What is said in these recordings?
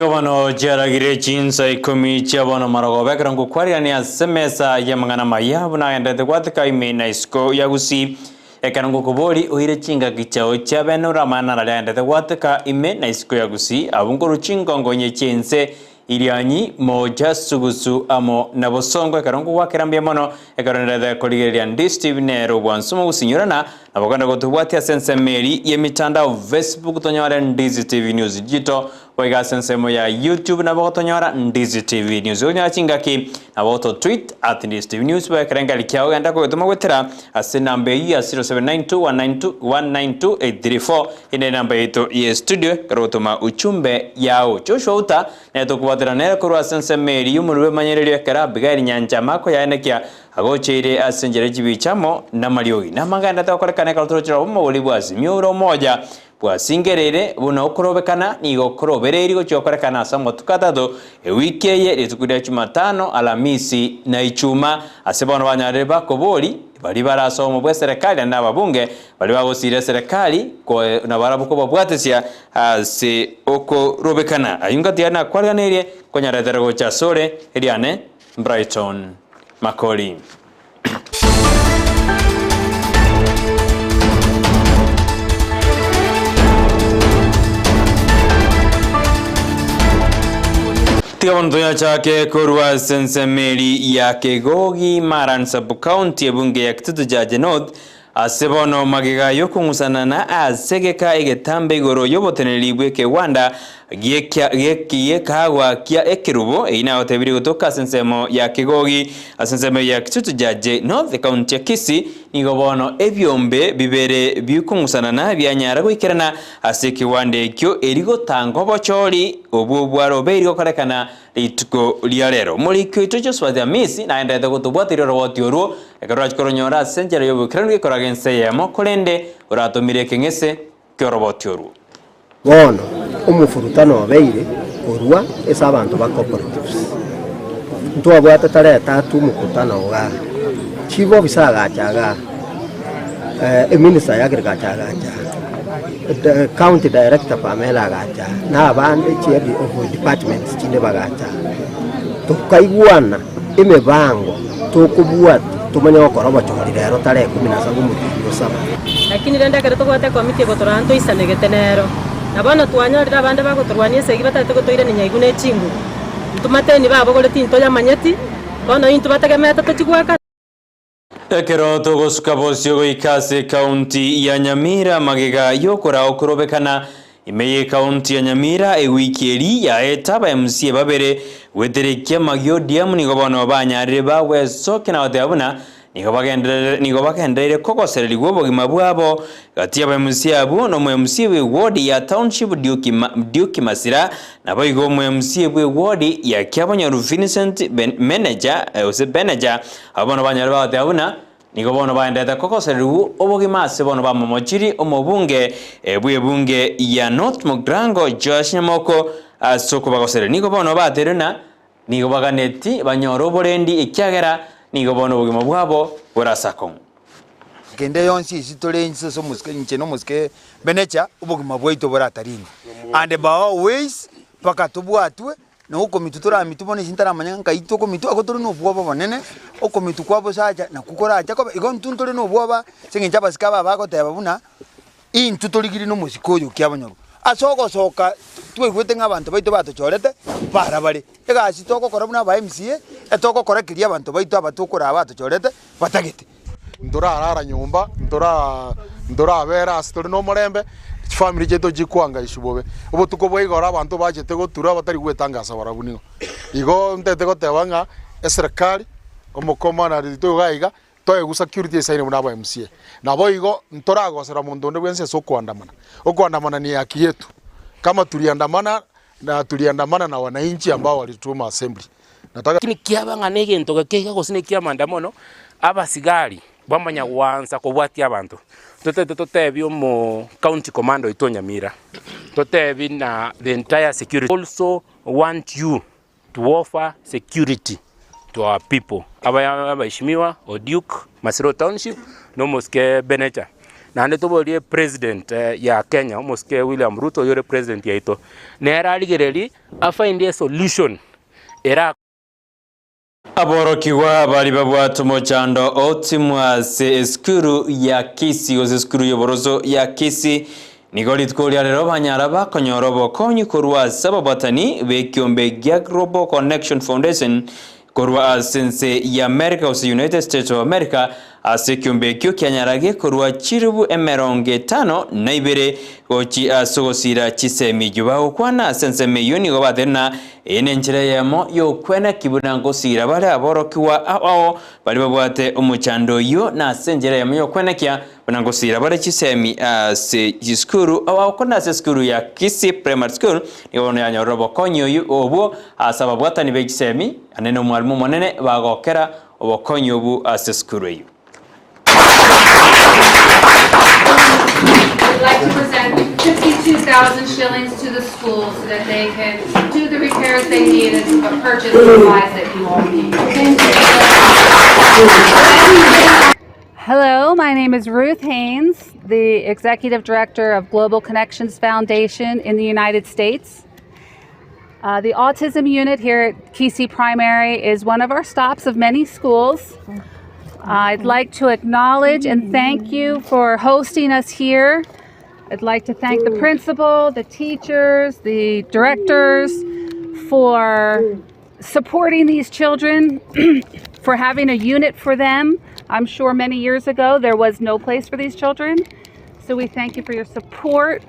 Bono chiaragire chinsa ikomi chia bono marogoba ekero ngokwarirania ase emesa y'amang'ana amaya buna agenderete gwateka ime na isiko ya Gusii. Ekero ngokobori oire chingaki chiao chia bene ore amang'ana aria agenderete gwateka ime na isiko ya Gusii abwo nkorwa chingongo inye chi'ense Irianyi, Moja, Sugusu amo na Bosongo ekero nkogwakera mbuya mono ekero nderete korigereria ndi Steve nere obwansu mogusinyorana nabo kende gotobwatia ase ensemo eri y'emitandao Facebook tonyore Ndizi TV News Digital boigo ase ensemo ya YouTube nabo gotonyora Ndizi TV News okonyora chingaki nabo goto tweet at Ndizi TV News boigo ekerengerio kiao genda kogetoma goetera ase enamba eyio ya 0792 192 834 Eye nenamba yaito ye studio ekero ogotoma uchumbe yao. Joshua Uta nere tokobwaterana nere korwa ase ensemo eria y'omorwebe emanyererio ekero Abigaili nyancha amako yaenekia agocheire ase enchera ye chibicha amo namariogi. Namagenderete gokorekana ekero torochire obomo boria bwa ore omoja bwasingereire buna okorobekana nigo korobereirie gochia gokorekana ase amatuko atato ewiki eye rituko ria Jumatano, Alamisi na Ichuma ase bono banyarire bakobori baria bare ase obomo bw'eserekari naende ababunge Baria bagosiira eserekari nabarabwo kobabwatesia ase okorobekana. Ayio ngatiga nakwareganeirie konyaretera gocha asore, eriane Brighton Makori. Tiga bono toyachake korwa ase ensemo eri ya Kegogi, Maran Sub-County, ebunge ya Kitutu Chache North, Ase bono magega y'okong'usanana ase egeka egetambe igoro y'oboteneneri bw'ekegwanda gi'ekaagwa kia ekerubo, eyio nagotebirie gotoka ase ensemo ya Kegogi, ase ensemo ya Kitutu Jaje North, ekaunti ya Kisii, nigo bono ebiombe bibere bi'okong'usanana bianyara goikerana ase ekegwanda ekio eri gotanga obochori obwo bwarobeiri gokorekana Rituko ria rero omoriki oito Joshua Hamisi naenderete gotobwateria oroboti orwo, ekero orachie koronyora ase enchera y'oboikeranu gekoraga ense eyemo, korende oratomire ekeng'ese ki'oroboti orwo. Bono omofurutano obeire korwa ase abanto ba cooperatives. Ntwabwate tarehe tatu omokutano igaa, chief officer agacha igaa, eminister ya agriculture agacha igaa, county director Pamela agacha igaa, na abande chief of departments chinde bagacha igaa. Tokaigwana emebango tokobwatia tomanye gokora obochori rero tarehe kumi na saba omotienyi o saba. Lakini rende ekero tobwate ekomiti egotorora ntoisanegete nero. Na bono twanyorire abande bagotorwania esegi batagete gotoirania nyaigu ne chinguru. Intwe mateni babogoreti ntoyamanyeti, bono intwe bategemeete tochie goakana. Ekero togosuka bosio goika ase ekaunti ya Nyamira magega y'okoraa okorobekana ime y'ekaunti ya Nyamira ewiki eri yaeta aba MCA babere goetera ekiama gia ODM nigo bono banyarire bagwesokia na goteba buna nigo bagenderere nigo bagendereire kogosererigwa obogima bwabo gati y'aba MCA abwo na omo MCA bwe ward ya Township Duke Duke Masira naboigo omo MCA bwe ward ya Kiabonyoru Vincent Manager gose Benaja Abwo bono banyare bagoteba buna nigo bono baenderete kogosererigwa obogima ase bono bamomochirie omobunge bw'ebunge ya North Mugirango Joash Nyamoko ase okobagosereria. Nigo bono bateirwe na nigo baganeti banyore oborendi ekiagera nigo bono obogima bwabo bore ase akong'u. Kende yonsi ase tore inse ase omosike inche na omosike benecha obogima bwaito boratarinde and by all ways mpaka tobwatwe Na okomitwa toramitwe bono inche ntaramanya ng'a nkai tokomitwa, igo tore nobwoba obonene, okomitwa kwa bosacha nakwo korache kobe, igo intwe ntore nobwoba ase eng'encho abasike aba bagoteba buna, intwe torigirie nomosike oyo okiabonyorwa. Ase ogosoka twaigwete ng'a abanto baito batochorete, barabare. Egasi togokora buna aba MCA, etogokora keria abanto baito aba tokoraa batochorete, batagete. Ntorarara nyomba, ntoraa ntorabera ase tore nomorembe, chifamiri chiaito chikwangaishwa bobe. Obotuko bwa igoro abanto bachete gotura batari gwetangasa barabwo nigo. Igo ntete goteba ng'a eserekari, omokomana oito iga iga, toegwe security esaine buna aba MCA. Naboigo ntoragosera monto onde bwensi ase okoandamana. Okoandamana ni haki yetu, kama tuliandamana na tuliandamana na wananchi ambao walitutuma assembly. Nataka. Lakini kiaba ng'a negento geke iga gose nekiamanda mono, abasigari bamanya goansa kobwatia abanto. Totete totebie omo county commander oito o Nyamira, totebie na the entire security also want you to offer security to our people. Aba abaheshimiwa Odiuk, Masiro township, na omosike Beneja. Naende toborie president ya Kenya omosike William Ruto oyore president yaito, nere arigererie a find a solution era. Aborokigwa baria babwate omochando otimwa ase esukuru ya Kisii gose esukuru y'oboroso ya Kisii nigo rituko ria rero banyara bakonyora obokonyi korwa ase ababwatani b'ekiombe gia Global Connection Foundation Korwa ase ense y'Amerika gose United States of America, ase ekiombe ekio kianyara gekorwa chilifu emerongo etano na ibere gochi ase ogosiira chisemi echio. Bagokwana ase ensemo eyio nigo batebire ng'a eye nenchera eyemo y'okweneki buna ngosiira bare aborokigwa ao baria babwate omochando oyio, na ase enchera eyemo y'okwenekia Buna ngosiira bare chisemi ase chisukuru, abagokwana ase esukuru ya Kisii Primary School nigo bono yanyorire obokonyi oyu obwo ase ababwatani be chisemi ane na omwalimu omonene bagokera obokonyi obu ase esukuru eyio. We'd like to present 52,000 shillings to the school so that they can do the repairs they need and purchase supplies that you all need. Thank you. Hello, my name is Ruth Haynes, the Executive Director of Global Connections Foundation in the United States. Uh, the autism unit here at Kesey Primary is one of our stops of many schools. I'd like to acknowledge and thank you for hosting us here. I'd like to thank the principal, the teachers, the directors for supporting these children, for having a unit for them. I'm sure many years ago there was no place for these children. So we thank you for your support.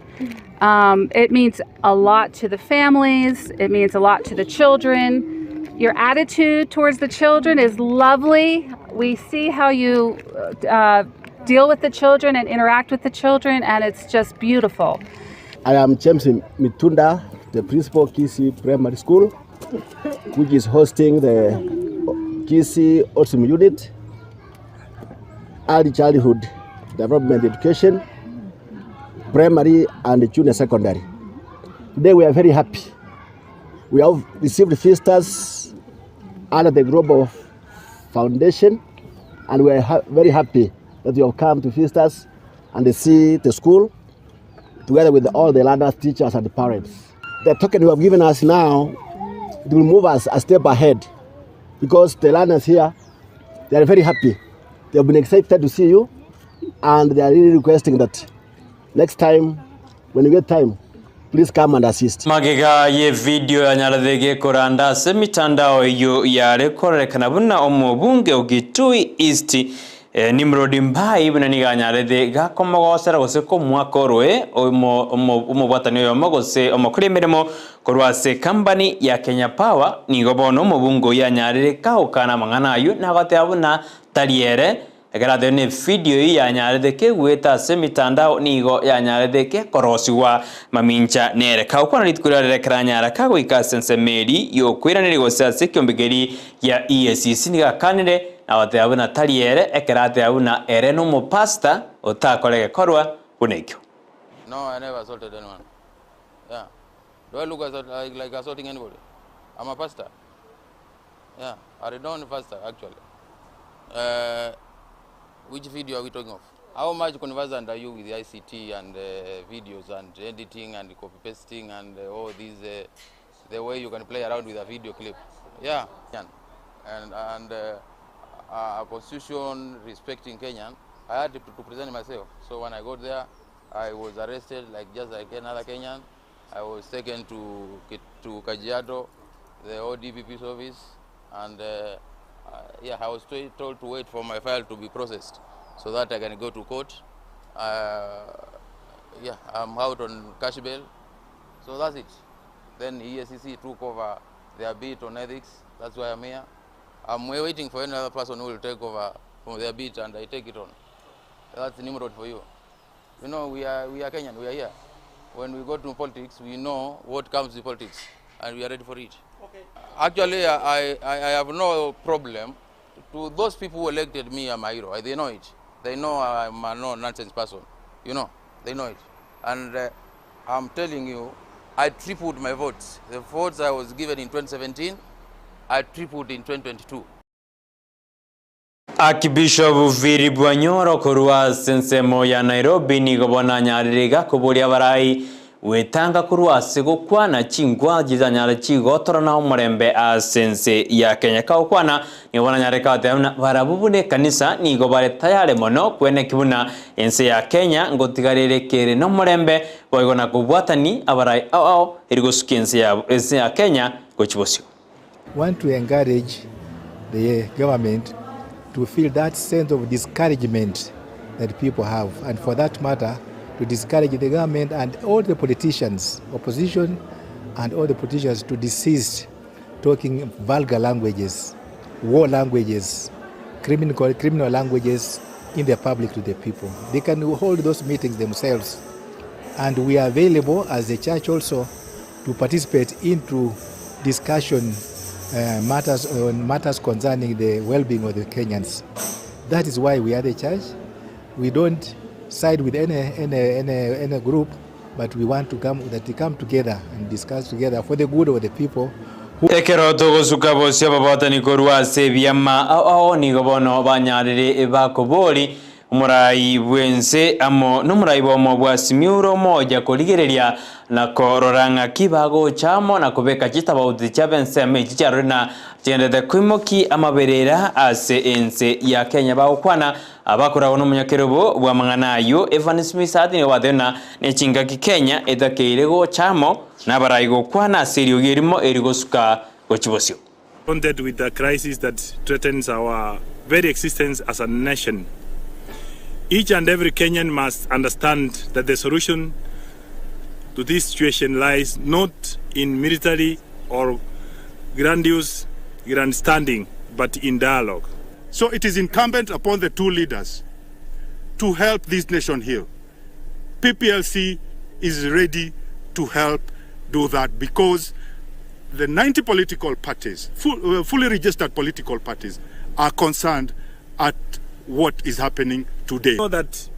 Um, it means a lot to the families, it means a lot to the children. Your attitude towards the children is lovely. We see how you uh, deal with the children and interact with the children, and it's just beautiful. I am James Mitunda, the principal Kisii Primary School, which is hosting the Kisii Autism Unit, Early Childhood Development Education, Primary and Junior Secondary. Today we are very happy. We have received visitors under the Global Foundation and we are ha very happy that you have come to visit us and see the school together with all the learners, teachers and parents. The token you have given us now, it will move us a step ahead because the learners here, they are very happy. They have been excited to see you and they are really requesting that next time, when you get time, please come and assist. Magega y'evidio yanyarathe gekoranda ase emitandao eyio yare kororekana buna omobunge o Kitui East Nimrod Mbai buna nigo anyarete gakomogosera gose komoaka oroe omobwatani oyomo gose omokori emeremo korwa ase ekambani ya Kenya Power, nigo bono omobunge oyio anyarire kagokana amang'ana ayio na goteba buna tari ere. Ekero atebire na efidio eyio yanyarete kegoeta ase emitandao nigo yanyarete gekorosigwa mamincha nere. Kagokwana rituko riria riria ekero anyara kagoika ase ensemo eri y'okoiraneria gose ase ekiombe keria gia EACC nigo akanire na goteba buna tari ere ekero ateba buna ere nomopastor otakore gekorwa buna ekio. No, I never assaulted anyone. Yeah. Do I look as, like, like assaulting anybody? I'm a pastor. Yeah, a renowned pastor actually. Uh, which video are we talking of? How much conversant are you with the ICT and uh, videos and editing and copy pasting and uh, all these, uh, the way you can play around with a video clip? Yeah, and, and uh, a constitution respecting Kenyan, I had to, to present myself. So when I got there, I was arrested like just like another Kenyan. I was taken to, to Kajiado, the ODPP's office, and uh, uh, yeah, I was told to wait for my file to be processed so that I can go to court. Uh, yeah, I'm out on cash bail. So that's it. Then EACC took over their bit on ethics. That's why I'm here. I'm waiting for another person who will take over from their bit and I take it on. That's Nimrod for you. You know, we are, we are Kenyan, we are here. When we go to politics, we know what comes with politics and we are ready for it. Okay. Actually, I, I, I have no problem. To those people who elected me, I'm a hero. They know it. They know I'm a no-nonsense person. You know, they know it. And uh, I'm telling you, I tripled my votes. The votes I was given in 2017, I tripled in 2022. Archbishop Philip Wanyoro korwa ase ensemo ya Nairobi nigo bono anyarire iga koboria abarai gwetanga korwa ase gokwana chinkwana chitanyare chigotorana omorembe ase ense ya Kenya. Kagokwana nigo bono anyare goteba buna barabwo buna ekanisa nigo bare tayare mono kweneki buna ense ya Kenya ngotigarere kere nomorembe boigo na kobwatani abarai ao ao eri gosukia ense yabo ense ya Kenya gochia bosio. Want to encourage the government to feel that sense of discouragement that people have and for that matter to discourage the government and all the politicians, opposition and all the politicians to desist talking vulgar languages, war languages, criminal, criminal languages in the public to the people. They can hold those meetings themselves and we are available as a church also to participate into discussion uh, matters on matters concerning the well-being of the Kenyans. That is why we are the church. We don't side with any, any, any, any group, but we want to come that they come together and discuss together for the good of the people. Ekero togosuka bosio ababwatani korwa ase ebiama ao ao nigo bono banyarire bakobori Omorai bw'ense amo nomorai bw'omo bwa Simiuro omoja korigereria na korora ng'aki bagocha amo na kobeka chitabauti chi'ab'ensemo echi chiarore na chigenderete koimokia amaberera ase ense ya Kenya. Bagokwana abakoragwa nomonyakerobo bw'amang'ana ayio, Evans Misati nigo batebire ng'a nechingaki Kenya etakeire gocha amo nabarai gokwana ase eriogi erimo eri gosuka gochia bosio. Confronted with the crisis that threatens our very existence as a nation, each and every Kenyan must understand that the solution to this situation lies not in military or grandiose grandstanding, but in dialogue. So it is incumbent upon the two leaders to help this nation heal. PPLC is ready to help do that because the 90 political parties, full, uh, fully registered political parties, are concerned at what is happening today. Know that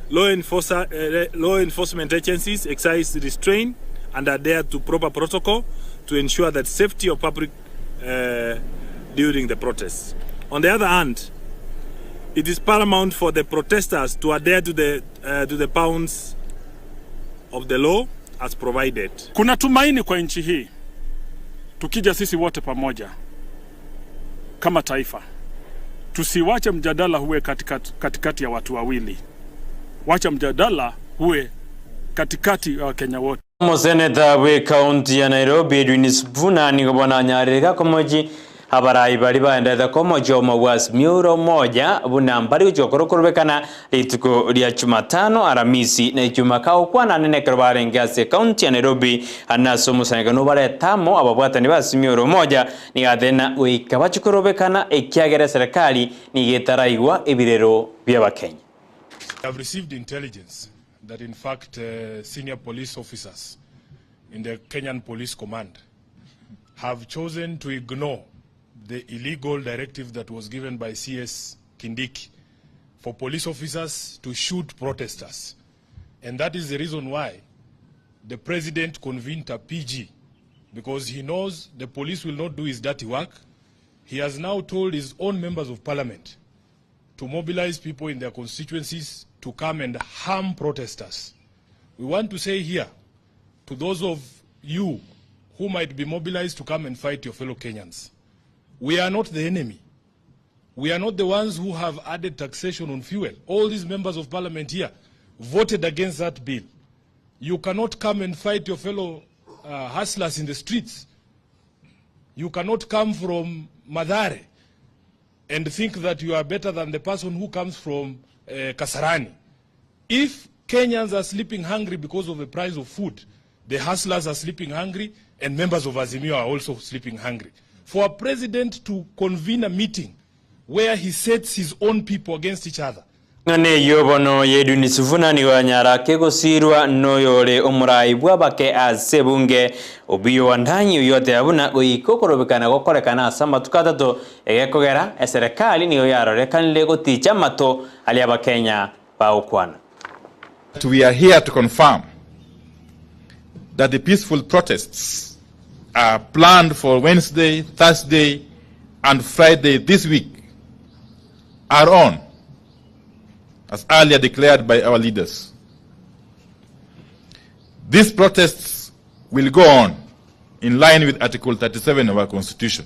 law, enforcer, uh, law enforcement agencies exercise restraint and adhere to proper protocol to ensure that safety of public uh, during the protests. On the other hand, it is paramount for the protesters to adhere to the, uh, to the bounds of the law as provided. Kuna tumaini kwa nchi hii tukija sisi wote pamoja kama taifa, tusiwache mjadala huwe katikati, katikati ya watu wawili, wacha mjadala huwe katikati ya Wakenya wote. Omoseneta bw'Ekaunti ya Nairobi Edwin Sifuna nigo bono anyarire gakomochi abarai baria baenderete komochia omogwasi Miura Omoja buna mbari gochia gokora okorobekana rituko ria Jumatano, Aramisi na Ijumaa kagokwana nene ekero barenge ase ekaunti ya Nairobi ande ase omosangererekano obarete amo ababwatani ba Simioro Omoja nigo atebire ng'a goika bachie korobekana ekiagera eserekari nigo etaraigwa ebirero bi'Abakenya. We have received intelligence that in fact uh, senior police officers in the Kenyan Police Command have chosen to ignore the illegal directive that was given by CS Kindiki for police officers to shoot protesters. And that is the reason why the president convened a PG because he knows the police will not do his dirty work. He has now told his own members of parliament to mobilize people in their constituencies to come and harm protesters. We want to say here to those of you who might be mobilized to come and fight your fellow Kenyans, we are not the enemy. We are not the ones who have added taxation on fuel. All these members of parliament here voted against that bill. You cannot come and fight your fellow uh, hustlers in the streets. You cannot come from Mathare and think that you are better than the person who comes from uh, Kasarani. If Kenyans are sleeping hungry because of the price of food, the hustlers are sleeping hungry, and members of Azimio are also sleeping hungry. For a president to convene a meeting where he sets his own people against each other, Ng'ana eyio bono y'Edwin Sifuna nigo yanyara kegosirwa noyore omorai bw'abake ase ebunge Opiyo Wandanyi oyio oteba buna goika okorobekana gokorekana ase amatuko atato egekogera eserekari nigo yarorekanire goticha amato aria abakenya bagokwana. We are here to confirm that the peaceful protests are planned for Wednesday, Thursday, and Friday this week are on, as earlier declared by our leaders. These protests will go on in line with Article 37 of our Constitution,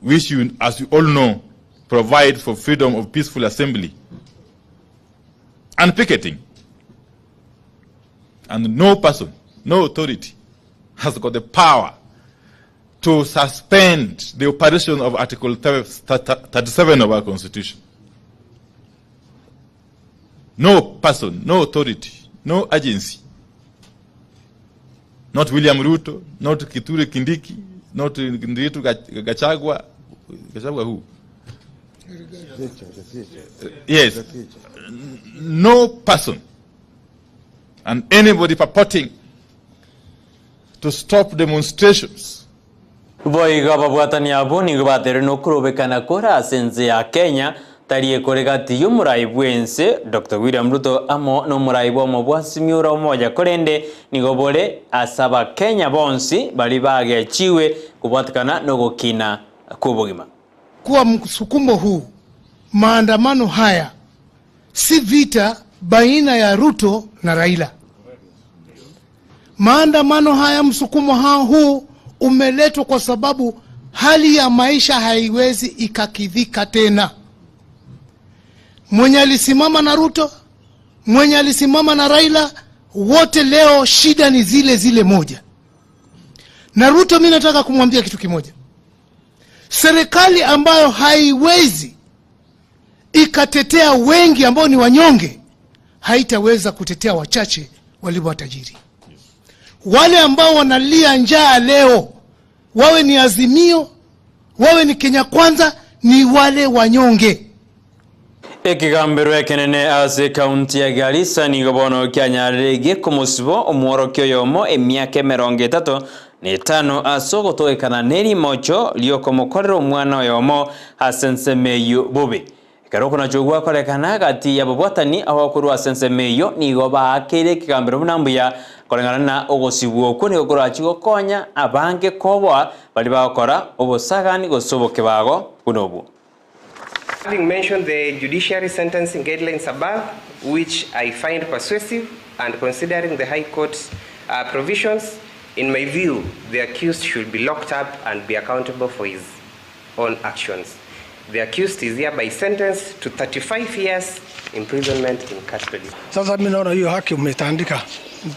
which, you, as you all know, provide for freedom of peaceful assembly and picketing. And no person, no authority has got the power to suspend the operation of Article 37 of our Constitution. No person, no authority, no agency, not William Ruto, not Kithure Kindiki, not Ndiritu Gachagua, Gachagua who? Yes. No person and anybody purporting to stop demonstrations. Boigo ababwatani abwo nigo bateire nokorobekana kore ase ense ya Kenya, tari ekore gati y'omorai bw'ense Doctor William Ruto amo nomorai bw'omobwasimi ore omoya korende nigo bore ase abakenya bonsi baria bagechigwe kobwatekana nogokina kw'obogima. Kuwa msukumo huu, maandamano haya si vita baina ya Ruto na Raila. Maandamano haya, msukumo hao huu umeletwa kwa sababu hali ya maisha haiwezi ikakidhika tena. Mwenye alisimama na Ruto, mwenye alisimama na Raila, wote leo shida ni zile zile moja. Na Ruto, mi nataka kumwambia kitu kimoja. Serikali ambayo haiwezi ikatetea wengi ambao ni wanyonge, haitaweza kutetea wachache walio watajiri. Wale ambao wanalia njaa leo, wawe ni Azimio, wawe ni Kenya Kwanza, ni wale wanyonge. Ekegambero ekenene ase ekaunti ya Garissa nigo bono kianyarire gekomosibo omworokia oyomo emiaka emerongo etato na etano ase ogotogekana na erimocho riokomokorera omwana oyomo ase ensemo eywo bobe. Ekero okonacha gwakorekana gati y'ababwatani abakorwa ase ensemo eywo nigo baakeire ekegambero buna mbuya koreng'ana na ogosibwa okwo nigo korachi gokonya abange koboa baria bagokora obosagani gose obokebago buna obwo. Having mentioned the judiciary sentencing guidelines above, which I find persuasive, and considering the High Court provisions, in my view, the accused should be locked up and be accountable for his own actions. The accused is hereby sentenced to 35 years imprisonment in custody. Sasa mimi naona hiyo haki umetandika,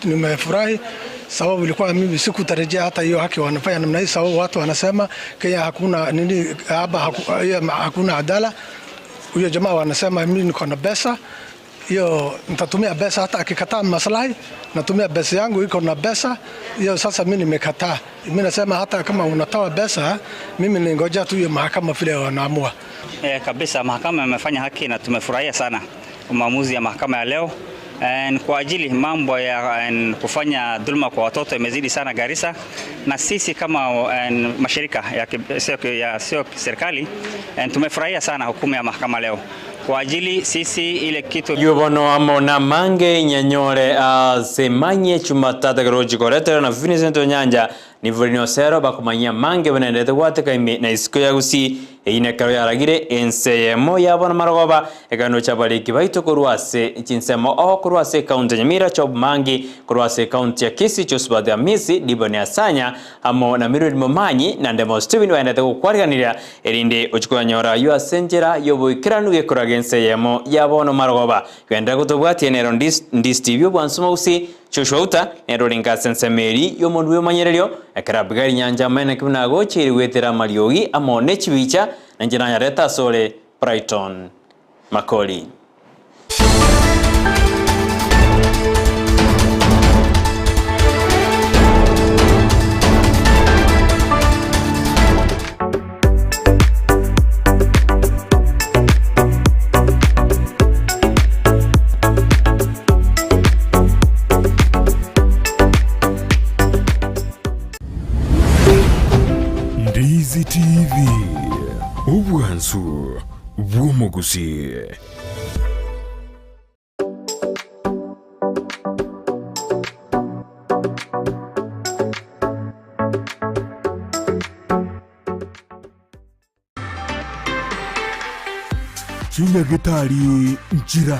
nimefurahi sababu ilikuwa mimi sikutarajia hata hiyo haki wanafanya namna hii, sababu watu wanasema Kenya hakuna nini hapa, hakuna adala. Huyo jamaa wanasema mimi niko na pesa hiyo, nitatumia pesa hata akikataa maslahi, natumia pesa yangu iko na pesa hiyo. Sasa mimi nimekataa, mimi nasema hata kama unatoa pesa, mimi ningoja tu hiyo mahakama vile wanaamua. Kabisa mahakama imefanya haki na tumefurahia sana maamuzi ya mahakama ya leo. Kwa ajili mambo ya kufanya dhulma kwa watoto imezidi sana Garissa, na sisi kama mashirika ya sio serikali tumefurahia sana hukumu ya mahakama leo. Kwa ajili sisi ile kitu Yubono amo na mange nyanyore asemanye chumatata garoji koretera na Vincent Onyanja ni Volino Sero bakumanyia mange benendete gwateka ime na isiko ya gusi eine karo yaragire enseyemo yabona marogoba ekano chabariki baito korwase chinsemo o korwase county Nyamira chob mangi korwase county ya Kisii chosbad Amisi diboni asanya amo na Mirud Momanyi na Ndemo Steven waendete gukwariganira erinde ochikonyora yo asenjera yoboikeranu gekoraga enseyemo yabona marogoba gwenda gutobwatie nero ndis TV obwansumo gusi Joshua nero ringa sensemeri yomondu wemanyererio ekera bigari nyanja mene kibuna gochiri gwetera mariogi amo ne chibicha na njira nyareta sore Brighton Makoli. Ndizi TV, obwansu bw'omugusi. Chinyagitari nchira.